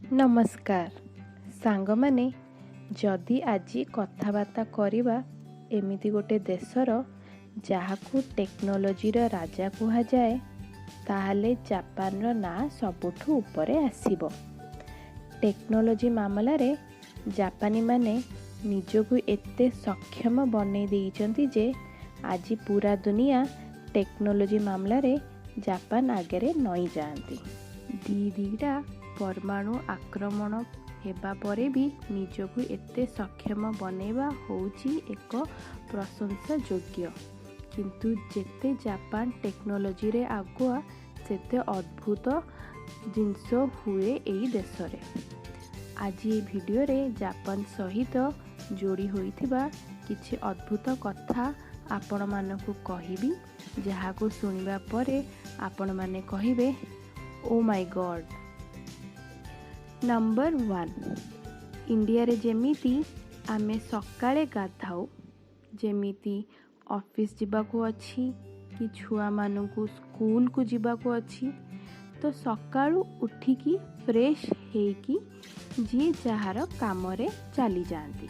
ନମସ୍କାର ସାଙ୍ଗମାନେ, ଯଦି ଆଜି କଥାବାର୍ତ୍ତା କରିବା ଏମିତି ଗୋଟେ ଦେଶର ଯାହାକୁ ଟେକ୍ନୋଲୋଜିର ରାଜା କୁହାଯାଏ, ତାହେଲେ ଜାପାନର ନାଁ ସବୁଠୁ ଉପରେ ଆସିବ। ଟେକ୍ନୋଲୋଜି ମାମଲାରେ ଜାପାନୀମାନେ ନିଜକୁ ଏତେ ସକ୍ଷମ ବନେଇ ଦେଇଛନ୍ତି ଯେ ଆଜି ପୁରା ଦୁନିଆ ଟେକ୍ନୋଲୋଜି ମାମଲାରେ ଜାପାନ ଆଗରେ ନଇଁ ଯାଆନ୍ତି। ଦି ଦୁଇଟା ପରମାଣୁ ଆକ୍ରମଣ ହେବା ପରେ ବି ନିଜକୁ ଏତେ ସକ୍ଷମ ବନେଇବା ହେଉଛି ଏକ ପ୍ରଶଂସା ଯୋଗ୍ୟ। କିନ୍ତୁ ଯେତେ ଜାପାନ ଟେକ୍ନୋଲୋଜିରେ ଆଗୁଆ, ସେତେ ଅଦ୍ଭୁତ ଜିନିଷ ହୁଏ ଏଇ ଦେଶରେ। ଆଜି ଏଇ ଭିଡ଼ିଓରେ ଜାପାନ ସହିତ ଯୋଡ଼ି ହୋଇଥିବା କିଛି ଅଦ୍ଭୁତ କଥା ଆପଣମାନଙ୍କୁ କହିବି, ଯାହାକୁ ଶୁଣିବା ପରେ ଆପଣମାନେ କହିବେ, "ଓ ମାଇ ଗଡ଼୍!" ନମ୍ବର 1, ଇଣ୍ଡିଆରେ ଯେମିତି ଆମେ ସକାଳେ ଗାଧାଉ, ଯେମିତି ଅଫିସ୍ ଯିବାକୁ ଅଛି କି ଛୁଆମାନଙ୍କୁ ସ୍କୁଲକୁ ଯିବାକୁ ଅଛି, ତ ସକାଳୁ ଉଠିକି ଫ୍ରେଶ୍ ହେଇକି ଯିଏ ଯାହାର କାମରେ ଚାଲିଯାଆନ୍ତି।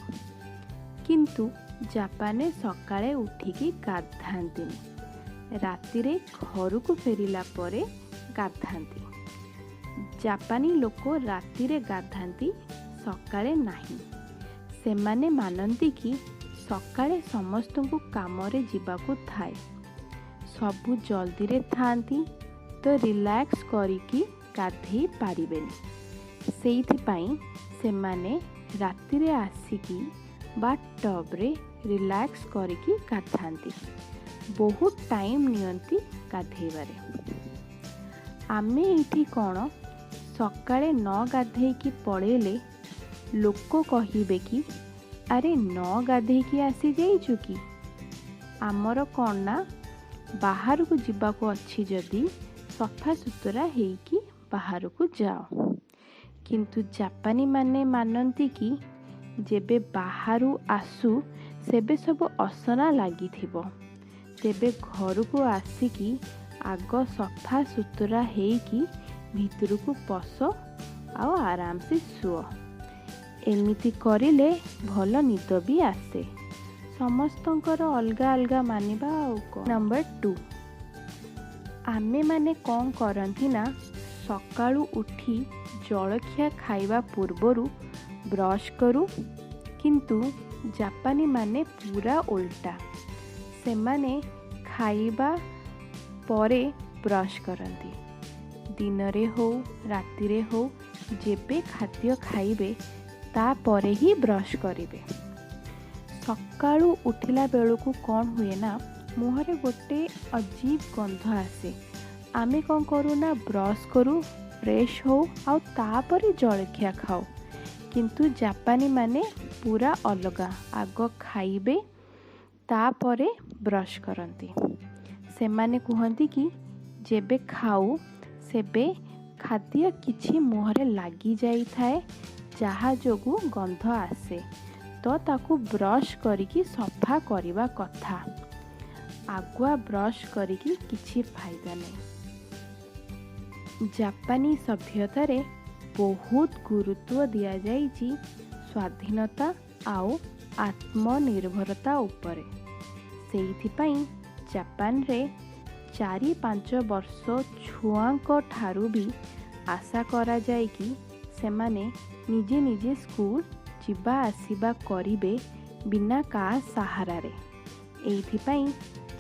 କିନ୍ତୁ ଜାପାନରେ ସକାଳେ ଉଠିକି ଗାଧାନ୍ତିନି, ରାତିରେ ଘରକୁ ଫେରିଲା ପରେ ଗାଧାନ୍ତି। ଜାପାନୀ ଲୋକ ରାତିରେ ଗାଧାନ୍ତି, ସକାଳେ ନାହିଁ। ସେମାନେ ମାନନ୍ତି କି ସକାଳେ ସମସ୍ତଙ୍କୁ କାମରେ ଯିବାକୁ ଥାଏ, ସବୁ ଜଲ୍ଦିରେ ଥାଆନ୍ତି, ତ ରିଲାକ୍ସ କରିକି ଗାଧେଇ ପାରିବେନି। ସେଇଥିପାଇଁ ସେମାନେ ରାତିରେ ଆସିକି ବାଥଟବ୍ରେ ରିଲାକ୍ସ କରିକି ଗାଧାନ୍ତି, ବହୁତ ଟାଇମ୍ ନିଅନ୍ତି ଗାଧେଇବାରେ। ଆମେ ଏଇଠି କ'ଣ ସକାଳେ ନ ଗାଧେଇକି ପଳେଇଲେ ଲୋକ କହିବେ କି, "ଆରେ, ନ ଗାଧେଇକି ଆସିଯାଇଛୁ କି?" ଆମର କ'ଣ ନା ବାହାରକୁ ଯିବାକୁ ଅଛି ଯଦି ସଫାସୁତୁରା ହେଇକି ବାହାରକୁ ଯାଅ। କିନ୍ତୁ ଜାପାନୀମାନେ ମାନନ୍ତି କି ଯେବେ ବାହାରୁ ଆସୁ, ସେବେ ସବୁ ଅସନା ଲାଗିଥିବ, ତେବେ ଘରକୁ ଆସିକି ଆଗ ସଫା ସୁତୁରା ହେଇକି ଭିତରକୁ ପଶ ଆଉ ଆରାମସେ ଶୁଅ। ଏମିତି କରିଲେ ଭଲ ନିଦ ବି ଆସେ। ସମସ୍ତଙ୍କର ଅଲଗା ଅଲଗା ମାନିବା ଆଉ କ'ଣ। ନମ୍ବର 2, ଆମେମାନେ କ'ଣ କରନ୍ତି ନା ସକାଳୁ ଉଠି ଜଳଖିଆ ଖାଇବା ପୂର୍ବରୁ ବ୍ରଶ୍ କରୁ, କିନ୍ତୁ ଜାପାନୀମାନେ ପୁରା ଓଲଟା। ସେମାନେ ଖାଇବା ପରେ ବ୍ରଶ୍ କରନ୍ତି। ଦିନରେ ହଉ, ରାତିରେ ହଉ, ଯେବେ ଖାଦ୍ୟ ଖାଇବେ ତାପରେ ହିଁ ବ୍ରଶ୍ କରିବେ। ସକାଳୁ ଉଠିଲା ବେଳକୁ କ'ଣ ହୁଏ ନା ମୁହଁରେ ଗୋଟେ ଅଜୀବ ଗନ୍ଧ ଆସେ। ଆମେ କ'ଣ କରୁ ନା ବ୍ରଶ୍ କରୁ, ଫ୍ରେଶ୍ ହଉ ଆଉ ତାପରେ ଜଳଖିଆ ଖାଉ। କିନ୍ତୁ ଜାପାନୀମାନେ ପୁରା ଅଲଗା, ଆଗ ଖାଇବେ, ତାପରେ ବ୍ରଶ୍ କରନ୍ତି। ସେମାନେ କୁହନ୍ତି କି ଯେବେ ଖାଉ, ସେବେ ଖାଦ୍ୟ କିଛି ମୁହଁରେ ଲାଗିଯାଇଥାଏ, ଯାହା ଯୋଗୁଁ ଗନ୍ଧ ଆସେ, ତ ତାକୁ ବ୍ରଶ୍ କରିକି ସଫା କରିବା କଥା। ଆଗୁଆ ବ୍ରଶ୍ କରିକି କିଛି ଫାଇଦା ନାହିଁ। ଜାପାନୀ ସଭ୍ୟତାରେ ବହୁତ ଗୁରୁତ୍ୱ ଦିଆଯାଇଛି ସ୍ୱାଧୀନତା ଆଉ ଆତ୍ମନିର୍ଭରତା ଉପରେ। ସେଇଥିପାଇଁ ଜାପାନରେ 4-5 ବର୍ଷ ଛୁଆଙ୍କ ଠାରୁ ବି ଆଶା କରାଯାଏ କି ସେମାନେ ନିଜେ ନିଜେ ସ୍କୁଲ ଯିବା ଆସିବା କରିବେ ବିନା କାହା ସାହାରାରେ। ଏଇଥିପାଇଁ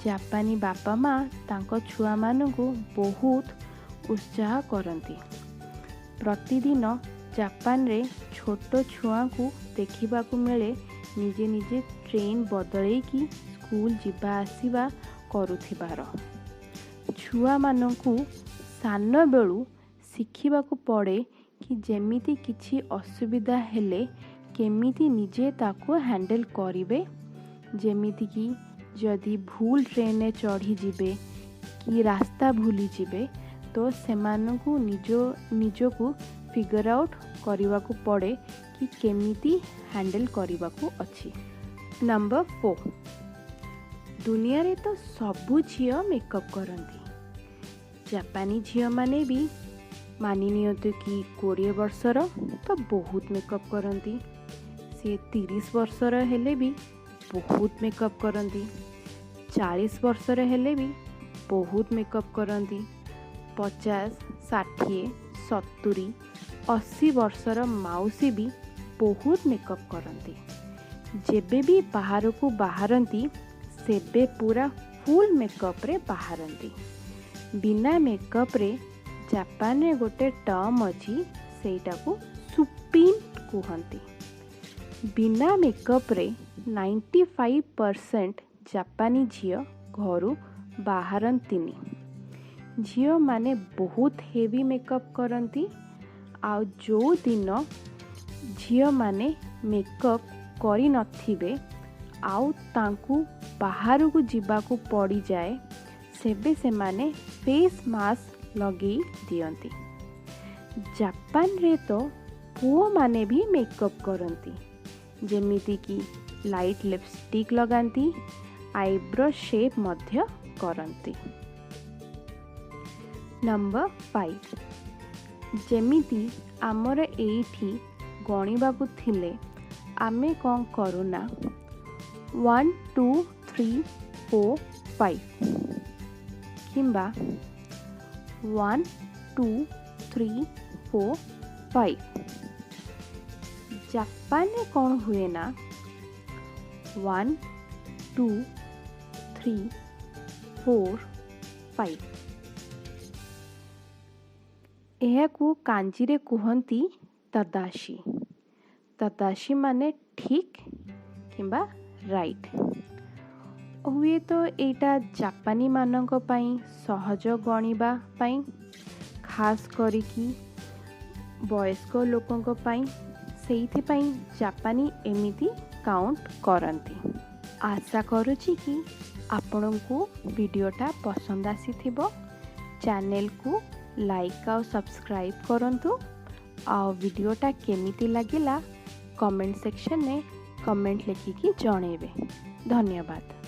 ଜାପାନୀ ବାପା ମା ତାଙ୍କ ଛୁଆମାନଙ୍କୁ ବହୁତ ଉତ୍ସାହ କରନ୍ତି। ପ୍ରତିଦିନ ଜାପାନରେ ଛୋଟ ଛୁଆଙ୍କୁ ଦେଖିବାକୁ ମିଳେ ନିଜେ ନିଜେ ଟ୍ରେନ୍ ବଦଳେଇକି ସ୍କୁଲ ଯିବା ଆସିବା କରୁଥିବାର। ଛୁଆମାନଙ୍କୁ ସାନବେଳୁ ଶିଖିବାକୁ ପଡ଼େ କି ଯେମିତି କିଛି ଅସୁବିଧା ହେଲେ କେମିତି ନିଜେ ତାକୁ ହ୍ୟାଣ୍ଡେଲ୍ କରିବେ। ଯେମିତିକି ଯଦି ଭୁଲ ଟ୍ରେନରେ ଚଢ଼ିଯିବେ କି ରାସ୍ତା ଭୁଲିଯିବେ, ତ ସେମାନଙ୍କୁ ନିଜ ନିଜକୁ ଫିଗର ଆଉଟ୍ କରିବାକୁ ପଡ଼େ କି କେମିତି ହ୍ୟାଣ୍ଡେଲ୍ କରିବାକୁ ଅଛି। ନମ୍ବର 4, ଦୁନିଆରେ ତ ସବୁ ଝିଅ ମେକଅପ୍ କରନ୍ତି, ଜାପାନୀ ଝିଅମାନେ ବି ମାନି ନିଅନ୍ତୁ କି 20 ବର୍ଷର ତ ବହୁତ ମେକଅପ୍ କରନ୍ତି, ସିଏ 30 ବର୍ଷର ହେଲେ ବି ବହୁତ ମେକଅପ୍ କରନ୍ତି, 40 ବର୍ଷର ହେଲେ ବି ବହୁତ ମେକଅପ୍ କରନ୍ତି, 50, 60, 70, 80 ବର୍ଷର ମାଉସୀ ବି ବହୁତ ମେକଅପ୍ କରନ୍ତି। ଯେବେ ବି ବାହାରକୁ ବାହାରନ୍ତି ସେବେ ପୁରା ଫୁଲ୍ ମେକଅପ୍ରେ ବାହାରନ୍ତି। ବିନା ମେକଅପ୍ରେ ଜାପାନରେ ଗୋଟେ ଟର୍ମ ଅଛି, ସେଇଟାକୁ ସୁପିନ୍ କୁହନ୍ତି। ବିନା ମେକଅପ୍ରେ 95% ଜାପାନୀ ଝିଅ ଘରୁ ବାହାରନ୍ତିନି। ଝିଅମାନେ ବହୁତ ହେଭି ମେକଅପ୍ କରନ୍ତି। ଆଉ ଯେଉଁଦିନ ଝିଅମାନେ ମେକଅପ୍ କରିନଥିବେ ଆଉ ତାଙ୍କୁ ବାହାରକୁ ଯିବାକୁ ପଡ଼ିଯାଏ, ସେବେ ସେମାନେ ଫେସ୍ ମାସ୍କ ଲଗେଇ ଦିଅନ୍ତି। ଜାପାନରେ ତ ପୁଅମାନେ ବି ମେକଅପ୍ କରନ୍ତି, ଯେମିତିକି ଲାଇଟ୍ ଲିପଷ୍ଟିକ୍ ଲଗାନ୍ତି, ଆଇବ୍ରୋ ସେପ୍ ମଧ୍ୟ କରନ୍ତି। ନମ୍ବର 5, ଯେମିତି ଆମର ଏଇଠି ଗଣିବାକୁ ଥିଲେ ଆମେ କ'ଣ କରୁନା, 1 2 3 4 5 କିମ୍ବା 1 2 3 4 5। ଜାପାନରେ କ'ଣ ହୁଏ ନା, 1 2 3 4 5। ଏହାକୁ କାଞ୍ଜିରେ କୁହନ୍ତି ତଦାଶି। ତଦାଶି ମାନେ ଠିକ୍ କିମ୍ବା ରାଇଟ୍। ହୁଏତ ଏଇଟା ଜାପାନୀମାନଙ୍କ ପାଇଁ ସହଜ ଗଣିବା ପାଇଁ, ଖାସ୍ କରିକି ବୟସ୍କ ଲୋକଙ୍କ ପାଇଁ, ସେଇଥିପାଇଁ ଜାପାନୀ ଏମିତି କାଉଣ୍ଟ କରନ୍ତି। ଆଶା କରୁଛି କି ଆପଣଙ୍କୁ ଭିଡ଼ିଓଟା ପସନ୍ଦ ଆସିଥିବ। ଚ୍ୟାନେଲକୁ ଲାଇକ୍ ଆଉ ସବସ୍କ୍ରାଇବ୍ କରନ୍ତୁ। ଆଉ ଭିଡ଼ିଓଟା କେମିତି ଲାଗିଲା କମେଣ୍ଟ ସେକ୍ସନରେ କମେଣ୍ଟ ଲେଖିକି ଜଣେଇବେ। ଧନ୍ୟବାଦ।